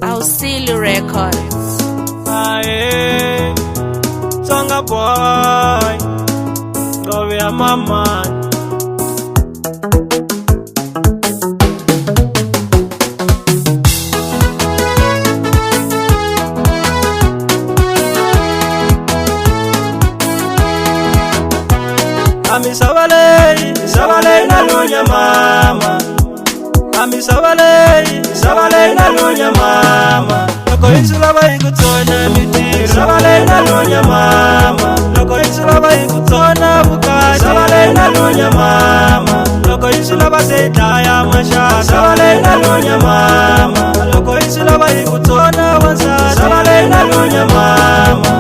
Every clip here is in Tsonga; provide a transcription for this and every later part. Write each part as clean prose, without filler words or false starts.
Auxilio Records. Aye, Tsonga boy, Ngove ya mama. Misava leyi, misava leyi na lunya mama. A misava leyi, misava leyi na lunya mama. Loko yi swi lava yi ku tsona mintirho. Misava leyi na lunya mama. Loko yi swi lava yi ku tsona vukati. Misava leyi na lunya mama. Loko yi swi lava se yi dlaya maxaka. Misava leyi na lunya mama. Loko yi swi lava yi ku tsona wansati. Misava leyi na lunya mama.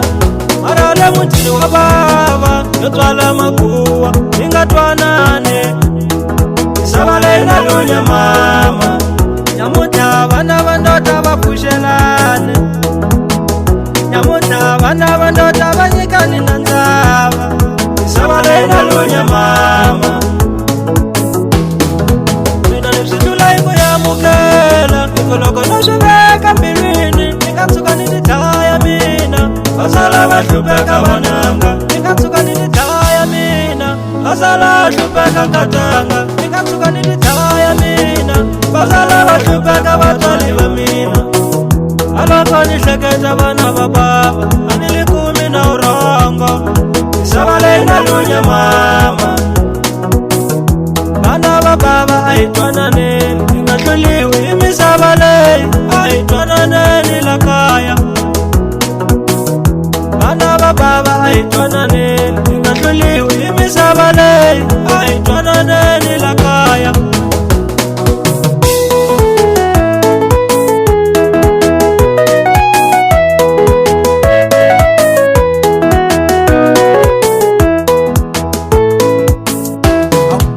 Mara le mutini wa bava yo tswala makuwa hi nga twanani. Misava leyi na lunya mama. Nyamuntlha vana va ndoda va pfuxelani. Nyamuntlha vana va ndoda va nyikani na ndzava. Misava leyi na lunya mama. Mina ni swi hlula hi ku amukela, hi ku loko no swi veka mbilwini ni nga tshuka ni ti dlaya mina. Va sala va hlupheka vananga. Ni nga tshuka ni ti dlaya mina. Va sala hlupheka nkatanga. Ni nga tshuka ni ti dlaya mina. Va sala va hlupheka vatswari va mina. Aloko ni hleketa vana va bava, a ni li kumi na vurhongo. Misava leyi na lunya mama. Vana va bava a hi twananeni, hi nga hluriwi hi misava leyi. A hi twananeni la kaya. Vana va bava a hi twananeni, hi nga hluriwi hi misava leyi. A hi twananeni la kaya.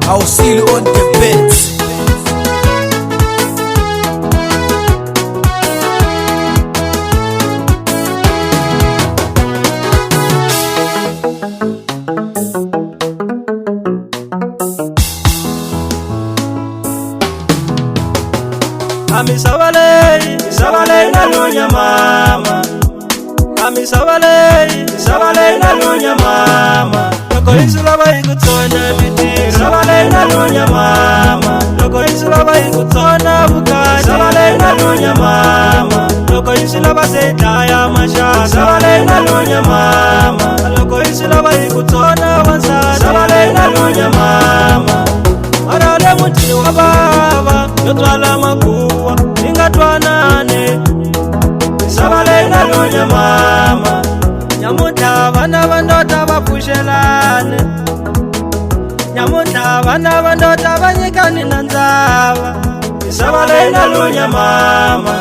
Auxilio on the beat. A misava leyi, misava leyi na lunya mama. A misava leyi, misava leyi na lunya mama. Loko yi swi lava yi ku tsona mintirho. Misava leyi na lunya mama. Loko yi swi lava yi ku tsona vukati. Misava leyi na lunya mama. Loko yi swi lava se yi dlaya maxaka. Misava leyi na lunya mama. Loko yi swi lava yi ku tsona wansati. Misava leyi na lunya mama. Mara le mutini wa bava yo tswala makuwa hi nga twanani. Misava leyi na lunya mama. Nyamuntlha vana va ndoda va pfuxelani. Nyamuntlha vana va ndoda va nyikani na ndzava. Misava leyi na lunya mama.